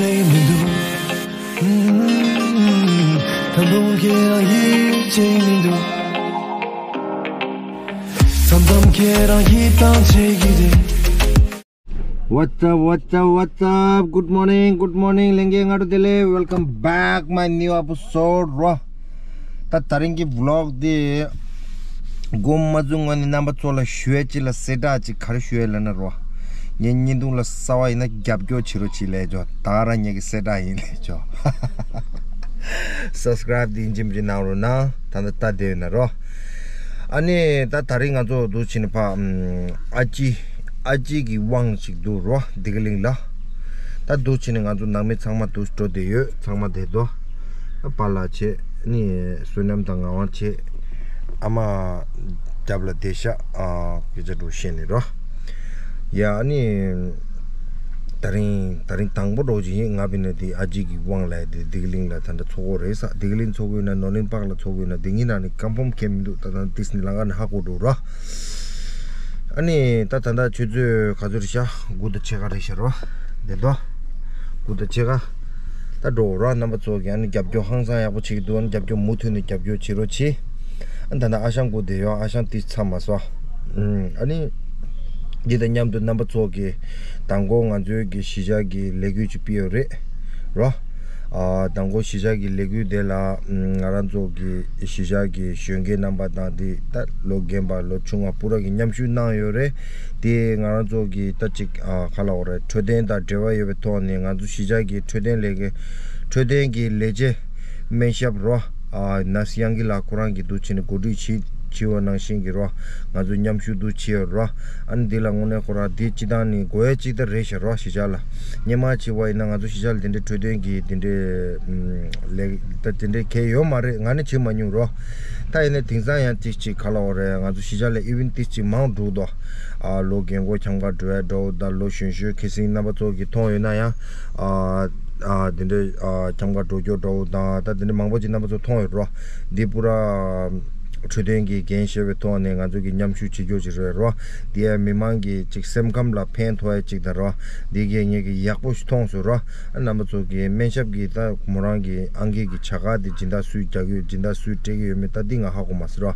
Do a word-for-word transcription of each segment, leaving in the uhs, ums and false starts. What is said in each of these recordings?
མི་འདུག་ད་དུང་ཁྱེད་རང་ཡིད་ཆེས་མི་འདུག་མཚམས་མཚམས་ཁྱེད་རང་ཡིད་ཐང་ཆད་ཀྱི་རེད། What's up, what's up, what's up? Good morning, good morning. ལྷན་རྒྱས་སྔ་དྲོ་བདེ་ལེགས། Welcome back my new episode རོ། ད་ད་རིང་གི་vlog འདི་མགོ་མ་ཚུགས་སྔོན་ནས་རྣམ་པ་ཚོ་ལ་ཞུ་ཡས་ཅིག་ལ་གསལ་བསྒྲགས་ཅིག་ག་རེ་ཞུ་ཡས་ལབ་ན་རོ། ངའི་བརྙན་ཐུང་ལ་གསར་པ་ཡིན་ན་རྒྱབ་སྐྱོར་བྱེད་རོགས་བྱེད་ལབ་ཅོ། ད་ག་རང་ངེད་ཀྱི་གསལ་བསྒྲགས་ཡིན་ལབ་ཅོ། Subscribe འདི་ཡིན་གཅིག་མིན་གཅིག་གནང་རོགས་གནང་། ད་ལྟ་ལྟ་བསྡད་ཡོད་ན་རོ། ཨ་ནི་ད་ད་རིང་ང་ཚོ་འདུག་བྱས་ནས་ཕ་ཨ་ཅེ་ཨ་ཅེ་གི་དབང་ཞིག་འདུག་རོ། བདེ་སྐྱིད་གླིང་ལ། ད་འདུག་བྱས་ནས་ང་ཚོ་ནང་མི་ཚང་མ་འདུག་འགྲོ་བསྡད་ཡོད། ཚང་མ་བསྡད་དོ། པཱ་ལགས་བྱས་ནི་བསོད་ནམས་དང་ངག་དབང་བྱས། ཨ་མ་རྒྱབ་ལ་བསྡད་ཤག་ཨ་སྐད་ཆ་འདྲ་བཤད་ནས་རོ། ཡ་ཨ་ནི། ད་རིང་ད་རིང་དང་པོ་འདྲ་ཅིག་ཡིན། ང་བྱས་ན་དེ་ཨ་ཅེ་གི་དབང་ལ་དེ་བདེ་སྐྱིད་གླིང་ལ་ད་ལྟ་ཚོགས་ཀྱི་རེད་ས། བདེ་སྐྱིད་གླིང་ཚོགས་ཀྱི་ཡོད་ན་ནོར་གླིང་པཱརྐ་ལ་ཚོགས་ཀྱི་ཡོད་ན་དེ་གཉིས་ནང་ནས་གང་ཕོམ་ཁྱད་མི་འདུག་ད་ད་ཏིས་ནི་ལང་ཀ་ནས་ཧ་གོ་འགྲོ་ར། ཨ་ནི་ད་ད་ལྟ་ཆུ་ཚོད་ག་ཚོད་རེད་ཤག་དགུ་དང་ཕྱེད་ཀ་རེད་ཤག་རོ། དེ་དོ། དགུ་དང་ཕྱེད་ཀ་ད་འགྲོ་ར། རྣམ་པ་ཚོ་གི་ཨ་ནི་རྒྱབ་སྐྱོར་ཧང་སང་ཡག་པོ་བྱེད་ཀྱི་འདུག་ཨ་ནི་རྒྱབ་སྐྱོར་མུ་མཐུད་ནས་རྒྱབ་སྐྱོར་བྱེད་རོགས་བྱེད། ཨ་ད་ལྟ་ཨ་ཞང་སྒུག་བསྡད་ཡོད། ཨ་ཞང་ཏིས་ཚར་མ་སོང་། ཨ་ནི། འདི་དང་མཉམ་དུ་རྣམ་པ་ཚོ་གི་མདང་དགོང་ང་ཚོའི་གི་གཞིས་ཆགས་ཀྱི་ལས་འགུལ་ཅིག་སྤེལ་ཡོད་རེད། རོ། ཨ་མདང་དགོང་གཞིས་ཆགས་ཀྱི་ལས་འགུལ་དེ་ལ་ང་རང་ཚོ་གི་གཞིས་ཆགས་ཀྱི་གཞོན་སྐྱེས་རྣམ་པ་དང་དེ་ད་ལོ་རྒན་པ་ལོ་ཆུང་བ་པུ་ར་གི་མཉམ་ཞུགས་གནང་ཡོད་རེད། དེ་ང་རང་ཚོ་གི་ད་ཅིག་ཨ་ག་ལབ་དགོས་རེད། འཕྲོད་བསྟེན་དང་འབྲེལ་བ་ཡོད་པའི་ཐོག་ནས་ང་ཚོ་གཞིས་ཆགས་ཀྱི་འཕྲོད་བསྟེན་ལས་ཀའི་འཕྲོད་བསྟེན་གྱི་ལས་བྱེད་སྨན་ཞབས་རོ། ཨ་ནར་སི་དབྱངས་སྐྱིད་ལགས་ཁོ་རང་གིས་འདུག་བྱས་ནས་གོ་སྒྲིག་བྱེད་བྱས་པ་ནང་བཞིན་གྱི་རོ། ང་ཚོ་མཉམ་ཞུགས་འདུག་བྱས་ཡོད་རོ། ཨ་ནི་འདི་ལ་དངོས་གནས་ཁོ་རང་འདི་སྤྱི་བཏང་ནི་དགོས་ཡས་གཅིག་ད་རེད་ཤག་རོ། གཞིས་ཆགས་ལ་སྔོན་མ་བྱས་པ་ཡིན་ན་ང་ཚོ་གཞིས་ཆགས་ལ་དེ་འདྲའི་འཕྲོད་བསྟེན་གྱི་དེ་འདྲའི་ལས་ད་དེ་འདྲའི་གལ་ཡོད་མ་རེད། ང་ནི་བྱེད་མ་མྱོང་རོ། ད་ཡིན་ན་དེང་སང་ཡང་ཏིས་ཅིག་ག་ལབ་དགོས་རེད། ང་ཚོ་གཞིས་ཆགས་ལ་ཨི་ཝེན་ཊི་ཏིས་ཅིག་མང་འགྲོ་འདུག་ཨ་ལོ་རྒན་གོག་འཁྱམ་ག་འགྲོ་ཡ་འདྲ་བོ་དང་ལོ་གཞོན་གཞོན་ཁེ་སིང་རྣམ་པ་ཚོ་གིས་མཐོང་ཡོད་ན་ཡང་ཨ་ཨ་དེ་འདྲའི་ཨ་འཁྱམ་ག་འགྲོ་རྒྱུ་འདྲ་བོ་དང་ད་དེ་འདྲའི་མང་པོ་ཅིག་རྣམ་པ་ཚོ་མཐོང་ཡོད་རོ། འདི་པུ་ར་འཕྲོད་བསྟེན་གྱི་འགན་བཞེས་པའི་ཐོག་ནས་ང་ཚོ་གིས་མཉམ་ཞུགས་བྱེད་རྒྱུ་ཅིག་རེད་རོ། འདི་ཡང་མི་མང་གི་ཅིག་སེམས་ཁམས་ལ་ཕན་ཐོགས་ཡ་ཅིག་དང་རོ། འདི་གས་ངས་ཀྱི་ཡག་པོ་ཞིག་མཐོང་སོང་རོ། ཨ་རྣམ་པ་ཚོ་གིས་སྨན་ཞབས་ཀྱིས་ད་མོ་རང་གི་ཨང་ཀི་གི་བྱ་དགའ་དེ་སྦྱིན་བདག་སུས་རྒྱག་གི་ཡོད། སྦྱིན་བདག་སུས་སྤྲད་ཀྱི་ཡོད་མེད་ད་འདི་ང་ཧ་གོ་མ་སོང་རོ།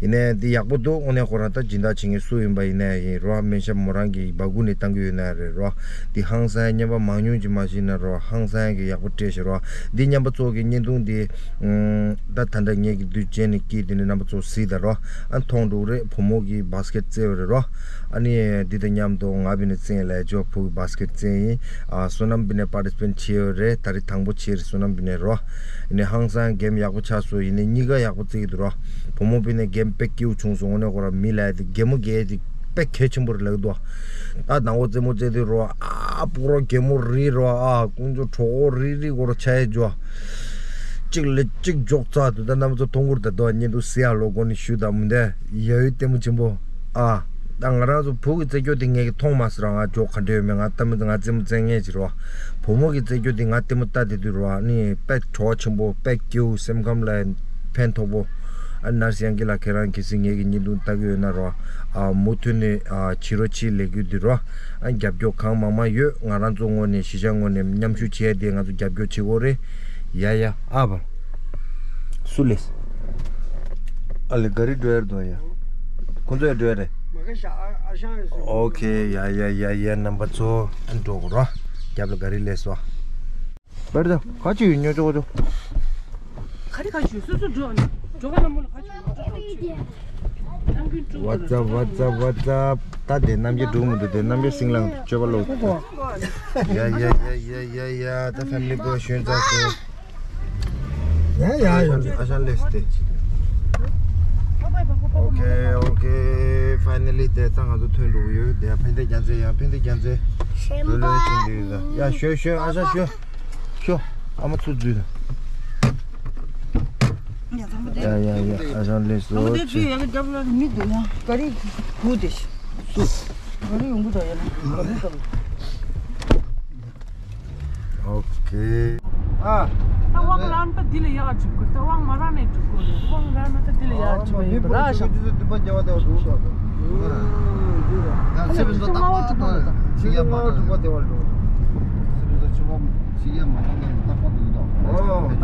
ཡིན་ནའི་འདི་ཡག་པོ་འདུག་དངོས་གནས་ཁོ་རང་ད་སྦྱིན་བདག་བྱེད་མཁན་སུ་ཡིན་པ་ཡིན་ནའི་ཡིན་རོ། སྨན་ཞབས་མོ་རང་གིས་འབག་སྒུག་ནས་བཏང་གི་ཡོད་ན་རེད་རོ། འདི་ཧང་སང་ཡ་རྔན་པ་མང་ཉུང་ཅིག་མ་ཤེས་ན་རོ། ཧང་སང་ཡ་གི་ཡག་པོ་སྤྲད་ཤག་རོ། འདི་རྔན་པ་ཚོ་གི་བརྙན་ཐུང་འདི་ཨུམ། ད་ད་ལྟ་ངེད་ཀྱི་དུས་རྗེས་ནས་སྐྱིད་དེ་ནས་རྣམ་པ་ཚོ་གཟིགས་དང་རོ། ཨ་མཐོང་འགྲོ་རེད། བུ་མོ་གི་བཱ་སི་ཀེ་ཊི་རྩེ་བ་རེད་རོ། ཨ་ནི་འདི་དང་མཉམ་དུ་ང་བྱས་ནས་རྩེ་ལ་ཇོ་བུ་གི་བཱ་སི་ཀེ་ཊི་རྩེ་ཡིན། ཨ་བསོད་ནམས་བྱས་ནས་པར་ཊི་སི་པེ་ཊི་བྱས་ཡོད་རེད། ད་རེས་དང་པོ་བྱས་རེད། བསོད་ནམས་བྱས་ནས་རོ། ཡིན་ནའི་ཧང་སང་གེམ་ཡག་པོ་ཆགས་སོང་། ཡིན་ནའི་གཉིས་ཀ་ཡག་པོ་རྩེ་གི་འདུག་རོ། བུ་མོ་བྱས་ནས་གེམ་དཔེ་སྐྱིད་པོ་བྱུང་སོང་། དངོས་གནས་ཁོ་རང་མི་ལ་ཡ་དེ་གད་མོ་བགད་དེ་དཔེ་གལ་ཆེན་པོ་རེད་ལབ་ཀྱི་འདུག་ད་དང་པོ་རྩེད་མོ་རྩེ་དུས་རོ། ཨ་སྤུ་རོ་གད་མོ་རིལ་རོ། ཨ་དཀོན་མཆོག་གྲོད་ཁོག་རིལ་རིལ་སྐོར་ཆ་ཡས་འཇོ། གཅིག་ལས་གཅིག་འཇོག་ཚར་དུས་ད་རྣམ་པ་ཚོ་མཐོང་གི་རེད་ད། དོ་བརྙན་ཐུང་གཟིགས་ཡག་ལོ་དགོས་ནས་ཞུས་དང་མི་འདའ་ཡ་ཡུལ་ལྟད་མོ་ཆེན་པོ། ཨ་ད་ང་རང་ཚོ་བུ་གི་རྩེད་སྐྱོ་དེ་ངས་ཀྱི་མཐོང་མ་སོང་ར། ང་འཇོག་ག་འདྲ་ཡོད་མེད་ང་ལྟ་མི་ང་རྩེད་མོ་རྩེད་མཁན་ཅིག་རོ། བུ་མོ་གི་རྩེད་སྐྱོ་དེ་ང་ལྟད་མོ་ལྟ་དེ་དུས་རོ། ཨ་ནི་དཔེ་བྲོ་བ་ཆེན་པོ། དཔེ་སྐྱིད་པོ། སེམས་ཁམས་ལ་ཕན་ཐོགས་པོ། ཨ་ནར་སི་དབྱངས་སྐྱིད་ལགས་ཁྱེད་རང་གལ་སྲིད་ངེད་ཀྱི་བརྙན་ཐུང་ལྟ་གི་ཡོད་ན་རོ། ཨ་མུ་མཐུད་ནས་ཨ་བྱེད་རོགས་བྱེད་ལས་འགུལ་འདི་རོ། ཨ་རྒྱབ་སྐྱོར་གང་མང་མང་ཡོད། ང་རང་ཚོ་ངོས་ནས་གཞིས་ཆགས་ངོས་ནས་མཉམ་ཞུགས་བྱས་ཏེ་ང་ཚོ་རྒྱབ་སྐྱོར་བྱེད་དགོས་རེད། ཡ་ཡ་ཨ་བ། སུ་ལས། ཨ་ལེ་ག་རི་འགྲོ་ཡར་འདུག་ཡ། ཁོ་ཚོ་ཡར་འགྲོ་ཡ་རེད། མ་ག་ཤ་ཨ་ཨ་ཤང་ཡོད་སོ། ཨོ་ཁེ་ཡ་ཡ་ཡ་ཡ་རྣམ་པ་ཚོ་ཨ་འགྲོ་དགོས་རོ། རྒྱབ་ལ་ག་རི་སླེབས་སོང་། བར་ད་ག་ཅི་ཡོད་ཉོ་ཆོག་ཆོག་ག་རེ་ག་ཅི་ཡོད་སོ་སོ་འགྲོ་ཨ་ནི་འགྲོ་ག་ན་མོ་ལ་ག་ཅི་ཡོད་ནོ་འགྲོ་ཆོག་ཅི། What's up, what's up, what's up? ད་དེ་རྣམ་རྒྱལ་འགྲོ་མི་འདུག་དེ་རྣམ་རྒྱལ་སིང་ལང་སྤྱོད་པ་ལོག་ཡ་ཡ་ཡ་ཡ་ཡ་ཡ་ད་ཕེ་མི་ལི་པོ་ཤོན་ཙག་སོ། ཡ་ཡ་ཡ། ཨ་ཞང་ལེས་ཏེ། Okay, okay, finally དེ་ད་ང་ཚོ་ཐོན་འགྲོ་གི་ཡོད། དེ་ཕན་བདེ་རྒྱལ་མཚན་ཡང་ཕན་བདེ་རྒྱལ་མཚན། ལོས་ལོས་ཅིག་འདུག་ཡ། ཡ་ཤོད་ཤོད་ཨ་ཞང་ཤོད། ཤོད། ཨ་མ་ཚུར་འཛུལ་དང་། ཡ་ཡ་ཡ་ཨ་ཞང་ལེས་སོ། ཨ་མ་དེ་འཛུལ་ཡ་གི་རྒྱབ་ལ་མི་འདུག་ཡ། ག་རེ་བུ་དེ་སུ། ག་རེ་ཡོང་གི་འདུག་ཡ་ན། ཨོ་ཁེ། ཨ། ད་དབང་རང་ད་འདི་ལ་ཡག་འཇུག་དགོས། ད་དབང་མ་རང་ནས་འཇུག་དགོས་རེད། དབང་རང་ན་ད་འདི་ལ་ཡག་འཇུག་མ་ཡིན་པ་ར་ཤག་ད་ཚེ་བི་ཟོ་ད་པ་ད་ཚེ་ཡ་པ་ད་ཚེ་བི་ཟོ་ཆུང་མ་བ་ཆུང་མ་ད་ཚེ་ཡ་པ་ད་ཆུང་མ་དེ་བ་ལོ། ཚེ་བི་ཟོ་ཆུང་མ། ཕྱི་རྒྱལ་མ་ཐོན་མཁན་རྟག་པར་འདུག་དོ།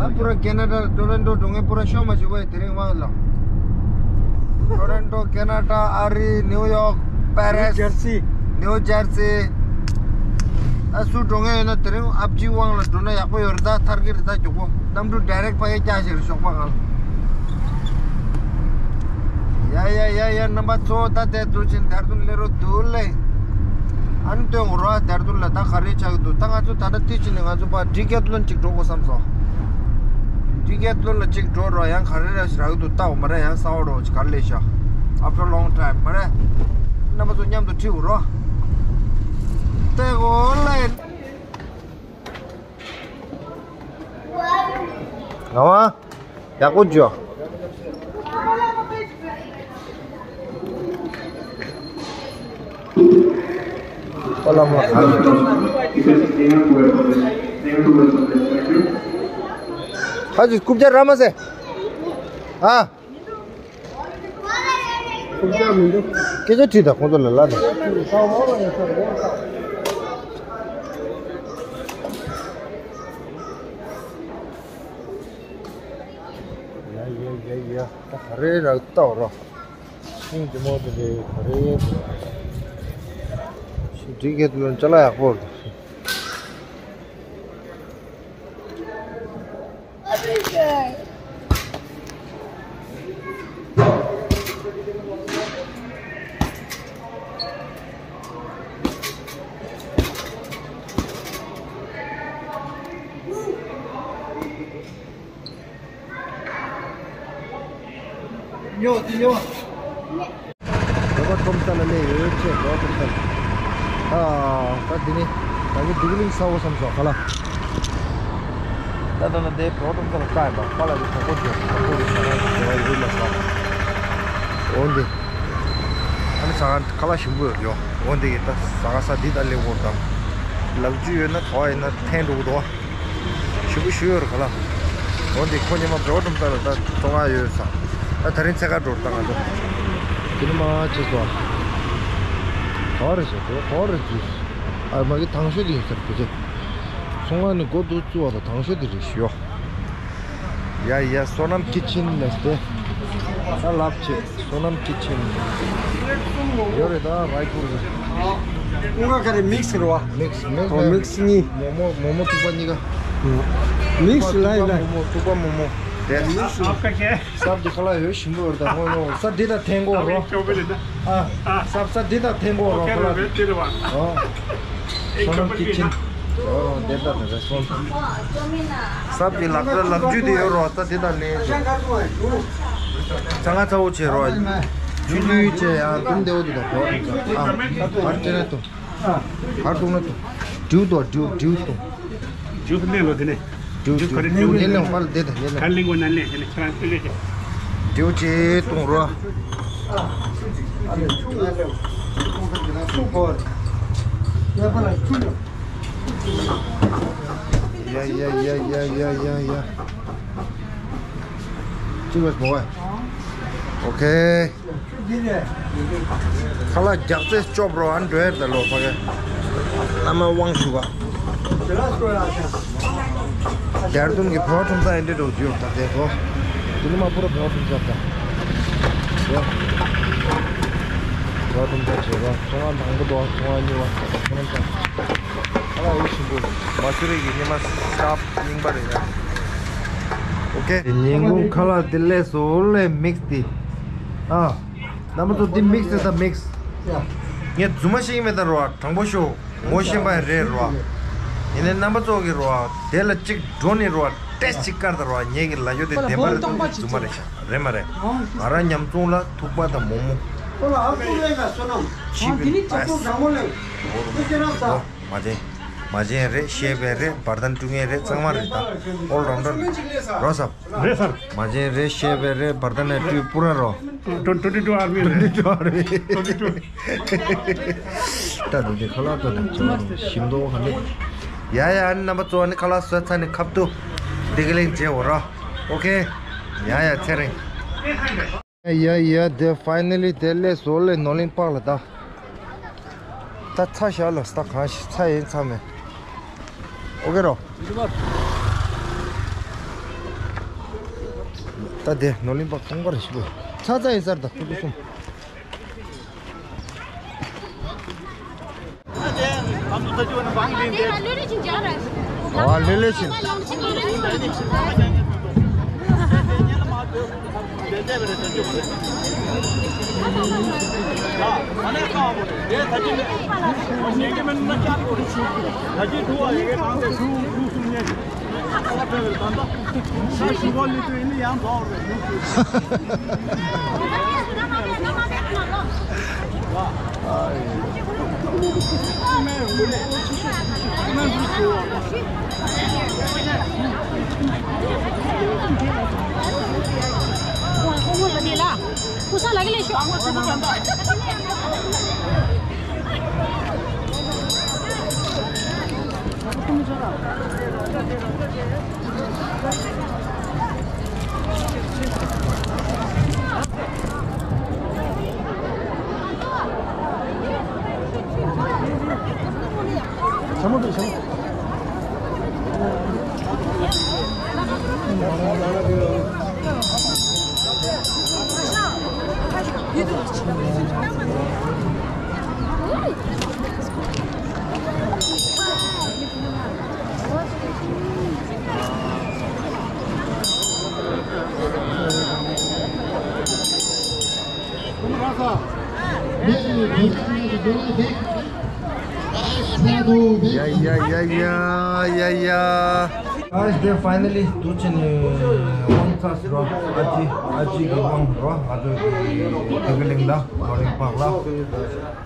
ཨོ། ད་པུ་ར་ཁེ་ན་ཌ་ཊོ་རོན་ཊོ་འགྲོ་མཁན་པུ་ར་ཤོ་མ་བྱུང་བས་དེ་རིང་དབང་ལ། ཊོ་རོན་ཊོ། ཁེ་ན་ཌ། ཨ་རི། ནིའུ་ཡོག་པེ་རིས། ནིའུ་ཇར་སི། ནིའུ་ཇར་སི། ཨ་སུ་འགྲོ་མཁན་ཡོད་ན་དེ་རིང་ཨབ་ཅི་དབང་ལ་འགྲོ་ན་ཡག་པོ་ཡོད་རེད། ད་ཐར་གི་རེད། ད་མགྱོགས་པོ་གནམ་གྲུ་ཌའི་རེག་ཕ་གི་བཀྱག་བཞག་རེད་ཞོགས་པ་གང་། ཡ་ཡ་ཡ་ཡ། རྣམ་པ་ཚོ་ད་དེ་དུས་ཆེན་དེར་དུ་སླེབས་རོགས་འདུག་ལེ། ཨ་ནི་སྟོན་དགོས་རོགས། དེར་དུ་ལ་ད་ག་རེ་ཆགས་ཀྱི་འདུག་ད་ང་ཚོ་ད་ལྟ་དུས་ཆེན་ནས་ང་ཚོ་ཕར་ཌི་ཀེ་ཐ་ལོན་གཅིག་འགྲོ་དགོས་བསམ་སོང་། ཌི་ཀེ་ཐ་ལོན་ལ་གཅིག་འགྲོ་རོགས། ཡང་ག་རེ་ར་ཞིག་རག་གི་འདུག་ལྟ་འོ། མ་རེད། ཡང་གསར་པ་འགྲོ་ཅིག་ག་རེ་སླེབས་ཤག After long time མ་རེད། རྣམ་པ་ཚོ་མཉམ་དུ་ཁྲིད་འོ་རོགས། ལྟ་དགོས་ལེ། ང་བ། ཡག་པོ་འཇོ། ཨོ་ལ་མ་ཁ། ཁ་ཅིག་རྐུབ་བཀྱག་ར་མ་ཟེ། ཨ། སྐད་ཆ་དྲིས་དང་ཁོང་ཚོ་ལ་ལབ་དང་། ཡ་ཡ་ཡ་ཡ། ད་ག་རེ་རག་ལྟ་བ་རོགས། ཤིང་འདི་མོ་དེ་འདྲའི་ག་རེ། ཤིང་འདི་གས་དུ་ཅ་ལག་ཡག་པོ་རེད། ཉོ་དེ་ཉོ། བོད་པ་ཁྲོམ་ས་ལ་སླེབས་ཡོད་ཅེས། བོད་པ་ཁྲོམ་ས་ལ། ཨ། ད་འདི་ནི་ད་གི་སྡིག་གླིང་ས་འོ་བསམ་སོང་ཁ་ལག་ད་ད་ལ་དེ་བོད་ཁྲོམ་ས་ལ་ལྟ་ཡིན་པ། ཁ་ལག་གི་གྲོགས་པོ་འདི་གྲོགས་པོ་གི་ས་ཁ་གི་བོད་ཡུལ་ལ་ས། འོ་འདི། ཨ་ནི་ས་ཁ་ཁ་ལག་ཞིམ་པོ་ཡོད་ཡོད། འོ་འདི་གི་ད་ས་ཁ་ས་འདི་ད་སླེབས་འོ་དང་། ལབ་རྒྱུ་ཡོད་ན་དོ་ཡིན་ན་འཐེན་འགྲོ་གི་འདུག་ཞུ་གི་ཞུ་ཡོད་རེད་ག་ལ། འོ་འདི་ཁོ་ཉི་མ་བོད་ཁྲོམ་ས་ལ་ད་བཙོང་ང་ཡོད་ས། ད་ད་རིང་ཚེ་ཁ་འགྲོ་རེད་ད་ང་ཚོ། དེ་ནི་མ་ཅི་སོ། ག་བ་རེད་ཟེར་དེ་ག་བ་རེད་ཟེར། ཨ་མ་གི་དང་ཤོས་དེ་ཡིན་ཟེར་བུ་ཚེ། ཚོང་ཁང་ནི་སྒོ་འདུག་བཙུགས་པ་དང་དང་ཤོས་དེ་རེད་ཞུ། ཡ་ཡ། བསོད་ནམས་ཀི་ཆེན་ལས་ཏེ། ད་ལབ་བྱེད། བསོད་ནམས་ཀི་ཆེན། ཡོད་རེད་ད་རའི་པུར་གི། ཀུན་དགའ་ག་རེ་མིག་སི་རེད་བ། མིག་སི་མིག་སི། ཨོ་མིག་སི་གཉིས། མོག་མོག་མོག་མོག་ཐུག་པ་གཉིས་ཀ། མིག་སི་ལ་ཡིན་ད། མོག་མོག་ཐུག་པ་མོག་མོག་དེ། མིག་སི། སབ་དེ་ཁ་ལག་ཡོད་ཞིམ་པོ་ཡོད་ད་ཧོ་ནོ། ས་འདི་དང་འཐེན་གོ་རོ། ཨ། སབ་ས་འདི་དང་འཐེན་གོ་རོ་ཁ་ལག་དེ། ཨོ། བསོད་ནམས་ཀི་ཆེན། ཨོ་དེ་ད་དེ་རེ་སོང་། སབ་ཀྱི་ལག་ལག་རྒྱུ་དེ་ཡོད་རོ། ད་དེ་ད་ལེན་ཚ་ང་ཚ་བོ་བྱེད་རོ། ཆུ་ལུད་བྱེད་ཡང་དུམ་དེ་བོ་དེ་ད་བོ། ཨ་ཨ་དེ་རེད་དོ། གར་འདུག་ན་འདུག་འགྲིའུ་འདུག་འགྲིའུ་འགྲིའུ་འདུག་འགྲིའུ་འདུག་འགྲིའུ་འདུག་ག་རེ་འགྲིའུ་འདུག་ཉེ་ལེ་ཧོང་པ་ལ་བསྡད་དང་ཉེ་ལེ། གར་ལིང་གོ་ན་ལེ་དེ་ནི་ཁྱེད་རང་ལྟོས་ལེ་ཀྱང་། འགྲིའུ་ཅེ་གཏོང་རོགས། ཡ་ཡ་ཡ་ཡ་ཡ་ཡ་ཡ། ཅི་བས་མོ་བས། ཨོ་ཁེ། ཁ་ལག་རྒྱག་རྩེ་སྐྱོབ་རོགས། ཨ་འགྲོ་ཡར་ད་ལོ་ཕ་གི། ཨ་མ་དབང་ཞུ་བ། དེར་དུང་གི་བོད་ཁྲོམ་ས་ཡིན་འདྲེ་འགྲོ་རྒྱུ་ད་དེ་ཚོ། དེ་ནི་མ་པུ་ར་བོད་ཁྲོམ་ས་ད། ཡ། བོད་ཁྲོམ་ས་བྱེད་པ་ཚོང་བ་དང་པོ་དོ་ཚོང་བ་གཉིས་པ་ཁོ་རང་ད། ཁ་ལག་ཡོད་ཞིམ་པོ། མ་སུ་རི་གི་ཉི་མ་སྐབས་རྙིང་པ་རེད་ཡ། ཨོ་ཁེ། ཉིན་གུང་ཁ་ལག་དེ་ལས་སོ་ལས་མིག་སི་དེ། ཨ། རྣམ་པ་ཚོ་འདི་མིག་སི་ད་མིག་སི། ངས་རྫུན་མ་བཤད་ཀྱི་མེད་ད་རོ། དྲང་པོ་ཤོད། ངོ་ཤེས་པ་རེད་རོ། ཡིན་ནའི་རྣམ་པ་ཚོ་གི་རོ། དེ་ལ་གཅིག་འགྲོ་ནི་རོ། ཏེས་གཅིག་དཀར་ད་རོ། ངས་གི་ལ་ཡོད་དེ་བདེན་པ་རེད་ད། རྫུན་མ་རེད་ཤག་རེད་མ་རེད། ང་རང་ཉམས་ཚོང་ལ་ཐུག་པ་དང་མོག་མོག་ཁོ་ལ་ཨ་ཁུ་ལེན་ག་བསོད་ནམས། ཆི་བི་ཨ་ཟེར། འདི་ནི་ལྕགས་ཐོག་དྲང་མོ་ལེན། ཁྱེད་ཁྱེད་རང་ས། མ་བྱན། མ་བྱན་རེད། ཤེས་པའི་རེད། བར་དན་སྤྲུལ་མཁན་རེད། ཚང་མ་རེད་ད། ཨོལ་རའུན་ཌར་རོ་ས། རེད་སར། མ་བྱན་རེད། ཤེས་པའི་རེད། བར་དན་ནས་སྤྲུལ་པུ་ར་རོ། ཊོ་ཊོ་ཊི་ཊོ་ཨར་མི་རེད། ཊོ་ཊི་ཊོ་ཨར་མི། ཊོ་ཊི་ཊོ། ད་དུང་དེ་ཁ་ལག་ཏོ་དང་བྱེད་པ་དང་ཞིམ་མདོག་ཧ་ནི། ཡ་ཡ། ཨ་ནི་རྣམ་པ་ཚོ་ཨ་ནི་ཁ་ལག་བཟོས་ཚར་ནས་ཁབ་ཏུ་བདེ་གི་ལེགས་མཇལ་འོ་ར། ཨོ་ཁེ། ཡ་ཡ་ཚེ་རིང་། ཡ་ཡ། དེ་ཕའི་ནལ་ལི་དེ་ལས་བཟོ་ལས་ནོར་གླིང་པག་ལ་ད། ད་ཚ་ཞག་ལ་ས་གང་ཞིག་ཚ་ཡིན་ཚ་མེད། ཨོ་ཀེ་རོ། ད་དེ་ནོར་གླིང་པ་ཁོང་པར་ཞིག་གོ། ཚ་ཚ་ཡིན་སར་ད་ཁུ་ཁུ་གསུམ། ཨ་ལེ་ལེ་ཆེ། Yeah, yeah, yeah, yeah, yeah, yeah. Guys, they finally do chin one class, bro. Aji, aji ge wang, bro. Aji ge ling la, ling pak la.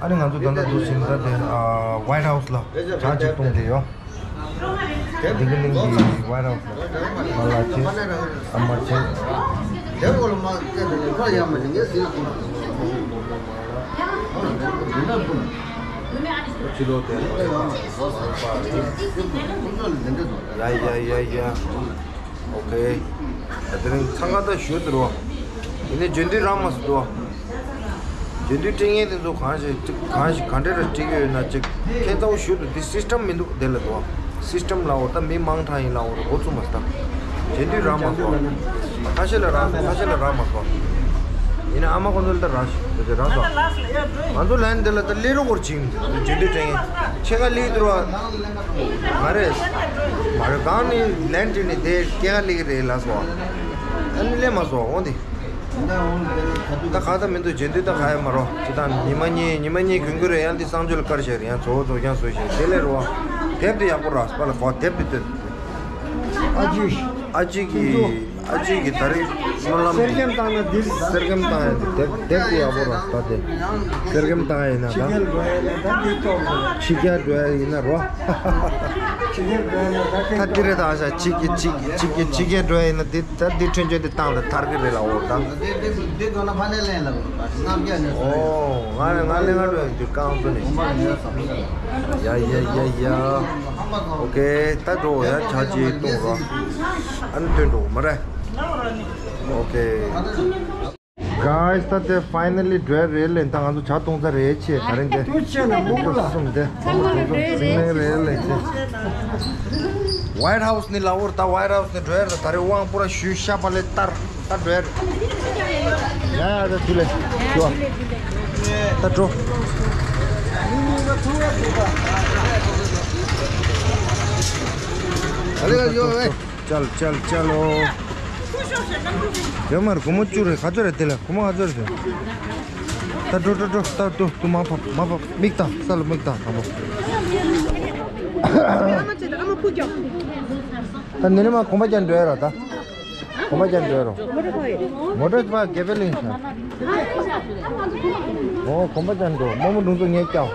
Ani nganzu danda do chin da de, ah, White House la. Cha chi tong de yo. ལྡི་ལི་གླིང་གི་ཝའི་ཧའུ་སི་ལ་མ་ལ་ཆེ་ཨ་མ་ཆེ། དེ་གོ་ལ་མ་སྐད་དེ་ལས་ཁོ་ཡ་མ་ལི་ངས་ཟིན་ཀུན་འདི་འདྲ་ཀུན་ཕྱི་ལོགས་དེ་ཡ་ཡ་ཡ་ཡ། ཨོ་ཁེ། དེ་རིང་འཚང་ཁ་ད་ཞུ་དུ་རོ། ཡིན་ནའི་རྒྱུན་དུ་རང་མ་སུ་དུ། རྒྱུན་དུ་སྤྲད་མཁན་དེ་ཚོ་གང་ཞིག་གང་ཞིག་ག་འདྲ་ར་སྤྲད་ཀྱི་ཡོད་ན་ཅིག་ཁྱེད་ཚོ་ཞུ་དུ་དེ་སིས་ཊམ་མི་འདུག་དེ་ལ་དུ། སིས་ཊམ་ལ་འོ་ད་མི་མང་དྲགས་ཡིན་ལ་འོ་འགོ་བཙུགས་མ་སྟབས། རྒྱུན་དུ་རང་མ་སོ། ཁ་ཤས་ལ་རང་སོ་ཁ་ཤས་ལ་རང་མ་སོ། ཡིན་ན་ཨ་མ་ཁོ་ཚོ་ལ་ད་རང་ཞིག་དེ་ཚོ་རང་སོ། ང་ཚོ་ལན་དེ་ལ་ད་ལས་རོགས་སྐོར་ཅིག་རྒྱུན་དུ་སྤྲད་མཁན་ཁྱེད་ཀ་ལས་དུ་ར། མ་རེད། མ་རེད་གང་ནི་ལན་དྲིས་ནི་དེ་སྐྱེ་ག་ལེགས་རེད་ལ་སོ། ཨ་ནི་ལས་མ་སོ་འོང་དེ། ད་ག་ད་མི་འདུག་རྗེས་འདུག་ད་ག་ཡ་མ་རོ་ཅི་ད་ཉི་མ་གཉིས་ཉི་མ་གཉིས་གུན་གུ་རེད་ཡང་འདི་གསང་སྤྱོད་ལ་དཀར་ཞེས་རེད་ཡང་གཙོ་བོ་གཙོ་རྐྱང་བཟོས་ཞེས་དེ་ལས་རོ། དེབ་དེ་ཡག་པོ་ར་པ་ལ་གོ་དེབ་དེ་སྟོན། ཨ་ཅི། ཨ་ཅི་གི་ཨ་ཅི་གི་ད་རེས་སྨོན་ལམ་གསེར་སྐྱེམས་བཏང་ན་འདི་གསེར་སྐྱེམས་བཏང་ཡ་འདི་དེབ་དེབ་དེ་ཡག་པོ་ར་ད་དེ་གསེར་སྐྱེམས་བཏང་ཡ་ཡིན་ན་ད་ཕྱི་རྒྱལ་འགྲོ་ཡ་ཡིན་ན་རོ། ད་དེ་རེད་ད་ཨ་ཤ་ཅིག་གི་ཅིག་ཅིག་གི་ཅིག་གི་འགྲོ་ཡ་ཡིན་ན་དེ་ད་དེ་ཁྲོན་ཆོས་དེ་བཏང་ལ་ཐར་གི་རེད་ལ་འོ་ད། འདི་འདི་འདི་འགྲོ་ན་ཕ་ནས་ལེན་ལ་འོ་ད་ལྔ་བརྒྱ་ནས་སོ། ཨོ་ང་ལས་ང་ལས་ང་འགྲོ་ཡ་འདི་རྐང་བཙུན་ནས། ཡ་ཡ་ཡ་ཡ། ཨོ་ཀེ་ད་འགྲོ་ཡ་ཆ་ཅིག་གཏོང་རོགས། ཨ་ནི་སྟོན་འགྲོ་མ་རེད། ཨོ་ཀེ། Guys, ད་དེ་finally འགྲོ་རེད་ལེ། ད་ང་ཚོ་ཇ་གཏོང་ཚར་རེད་ཆེ་ད་རིང་དེ། ཏུ་ཆེ་ན་མོ་གུ་ལ། གསུམ་དེ། ཚང་མ་འགྲོ་རེད་ཟིང་ནས་རེད་ལེ་ཆེ། White House ནི་ལ་འོར་ད་White House ནི་འགྲོ་ཡ་རེད་ད་རེ་དབང་པུ་ར་ཞུ་ཤ་པ་ལེ་ཏར་ད་འགྲོ་ཡ་རེད། ཡ་ཡ་ད་དུ་ལེ་ཞུ་བ་ད་འགྲོ། ཨ་ལེ་ཡོ་ཨེ། ཅལ་ཅལ་ཅལ་ལོ། ཡོད་མར་སྒོར་མོ་བཅུ་རེད་ག་ཚོད་རེད་དེ་ལ་སྒོར་མོ་ག་ཚོད་རེད་དེ། ད་འགྲོ་འགྲོ་འགྲོ་ད་འགྲོ་འདུག་མ་ཕབ་མ་ཕབ་མིག་བཏང་ས་ལ་མིག་བཏང་དང་པོ། ད་ནི་ནི་མ་གོམ་པ་རྒྱག་འགྲོ་ཡ་ར་ད། གོམ་པ་རྒྱག་འགྲོ་ཡ་རོ། མོ་ཊ་པ་དགེ་འཕེལ་ཡིན་ས། ཨོ་གོམ་པ་རྒྱག་འགྲོ་རྨོ་མོ་འདུག་ཚོ་ངས་སྐྱོ།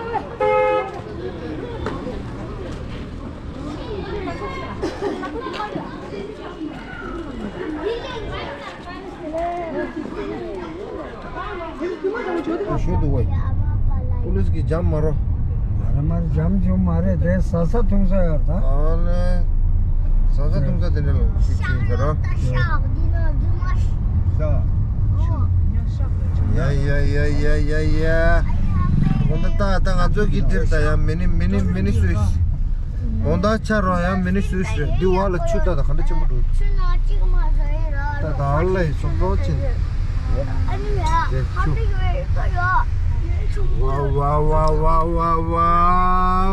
ཞུ་འདུག་བས། པུ་ལིས་ཀྱིས་འཇམ་མ་རོ། མར་མར་འཇམ་འཇུག་མ་རེད་དེ་ཟ་ས་འཐུང་ས་ཡོད་ད། ཨ་ལེ། ཟ་ས་འཐུང་ས་དེ་འདྲ་ལ་ཞིག་བྱེད་ཟེར་རོ། ཡ་ཡ་ཡ་ཡ་ཡ་ཡ། འོ་ན་ད་ད་ང་ཚོ་གི་འདིར་ད་ཡ་མི་ནི་མི་ནི་མི་ནི་སུས། དགོང་དག་ཆ་རོགས་ཡང་མི་ནི་སུས་རེད། འདི་བ་ལ་ཆུ་ད་ད་ག་འདྲ་ཆེན་པོ་འགྲོ། ཆུ་ན་གཅིག་མ་ཟ་ཡི་ར། ད་ད་ཨ་ལ་ཡི་སོ་སོ་ཆེ། ཨ་ནི་ཡ་དེ་ཧ་ཆུ། པི་ཝེ་ཀ་ཡོ། Wow, wow, wow, wow, wow, wow.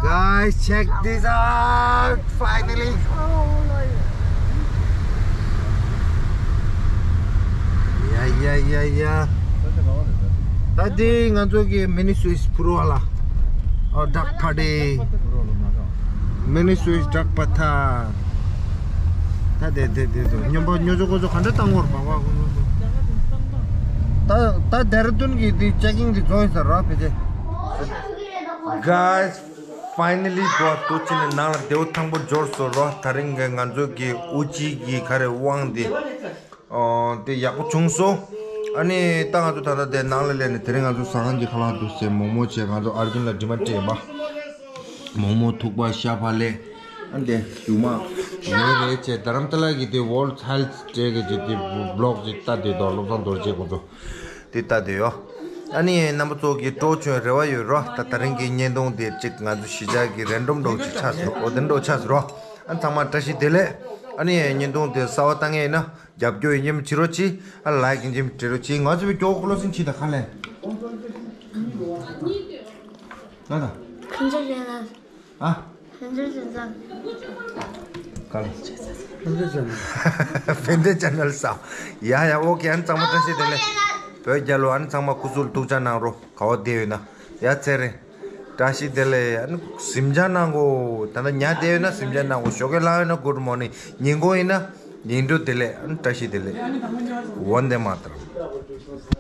Guys, check this out. Finally. Yeah, yeah, yeah, yeah. ད་དེ་ང་ཚོ་གི་མི་ནི་སུས་ཕུར་བ་ལ། ཨོ་ཌག་ཕ་ཏི། མི་ནི་སུས་ཌག་པ་ཐ། ད་དེ་དེ་དེ་དུ་སྙོམས་པ་སྙོ་ཚོ་ཀོ་ཚོ་ག་འདྲ་བཏང་བར་བ་བ་ཀོ་ཚོ། ད་ད་ལྡེ་ར་ལྡུན་གི་དེ་ཅེག་ཨིན་གི་རྫོང་ཡིན་ས་ར་ཕེ་ཅེ། Guys, finally, དོ་དུ་ཅི་ནས་ནང་ལ་བདེ་བོ་ཐང་པོ་འབྱོར་སོ་རོ། ད་རིང་གི་ང་ཚོ་གི་ཨུ་ཅི་གི་ག་རེ་དབང་དེ། ཨོ་དེ་ཡག་པོ་བྱུང་སོ། ཨ་ནི་ད་ང་ཚོ་ད་ལྟ་དེ་ནང་ལ་སླེབས་ནས་དེ་རིང་ང་ཚོ་ཟ་ཁང་གི་ཁ་ལག་འདུག་ཟེར་མོག་མོག་བྱས། ང་ཚོ་ཨར་ཇུན་ལ་འདྲི་མ་སྤྲད་པ། མོག་མོག་ཐུག་པ་ཤ་བག་ལེབ། ཨ་འདི་རྒྱུ་མ་རེ་རེ་བྱས། རྡ་རམ་ས་ལ་གི་དེ་ཝོལ་ཌི་ཧེལ་ཐི་ཌེ་གི་ཅིག་དེ་བི་ལོག་ཅིག་ལྟ་དེ་དོ། བློ་བཟང་རྡོ་རྗེ་ཁོང་ཚོ་དེ་ལྟ་དེ་ཡོ། ཨ་ནི་རྣམ་པ་ཚོ་གི་སྤྲོ་བྱོན་རེ་བ་ཡོད་རོ། ད་ད་རིང་གི་བརྙན་ཐུང་དེ་ཅིག་ང་ཚོ་གཞིས་ཆགས་ཀྱི་རེན་ཌོམ་འདྲ་ཅིག་ཆགས་སོ། ཨོ་དེ་འདྲ་ཆགས་སོ་རོ། ཨ་ཚང་མ་བཀྲ་ཤིས་བདེ་ལེགས། ཨ་ནི་བརྙན་ཐུང་དེ་གསར་པ་བཏང་ཡས་ཡིན་ན་རྒྱབ་སྐྱོར་ཡིན་གཅིག་མིན་གཅིག་བྱེད་རོགས་གྱིས། ཨ་ལའིཀ་ཡིན་གཅིག་མིན་གཅིག་བྱེད་རོགས་གྱིས། ང་ཚོ་བི་ཀྱོག་ཀློ་སིན་ཆི་ད་ཁ་ལེན། ང་ད། ཕན་ཚུན་ཡོད་ན། ཨ། ཕན་ཚུན་ཡོད་ན། ག་ལེན། ཕན་ཚུན་ཡོད་ན། ཕན་ཚུན་ཅན་ནལ་ས། ཡ་ཡ་ཨོ་ཀེ། ཨ་ནི་ཚང་མ་བཀྲ་ཤིས་བདེ་ལེགས། བོད་རྒྱལ་ལོ། ཨ་ནི་ཚང་མ་སྐུ་གཟུགས་ཐུགས་ཅག་གནང་རོགས། ག་བ་བསྡད་ཡོད་ན་ཡ་ཚེ་རིང་། བཀྲ་ཤིས་བདེ་ལེགས། ཨ་ནི་གཟིམ་འཇག་གནང་གོ། ད་ལྟ་ཉལ་བསྡད་ཡོད་ན་གཟིམ་འཇག་གནང་གོ། ཞོགས་ཀས་ལངས་ཡོད་ན་གུཌ་མོར་ནིང་། ཉིན་གུང་ཡིན་ན་ཉིན་དྲོ་བདེ་ལེགས། ཨ་ནི་བཀྲ་ཤིས་བདེ་ལེགས། ཝན་དེ་མ་ཏརམ།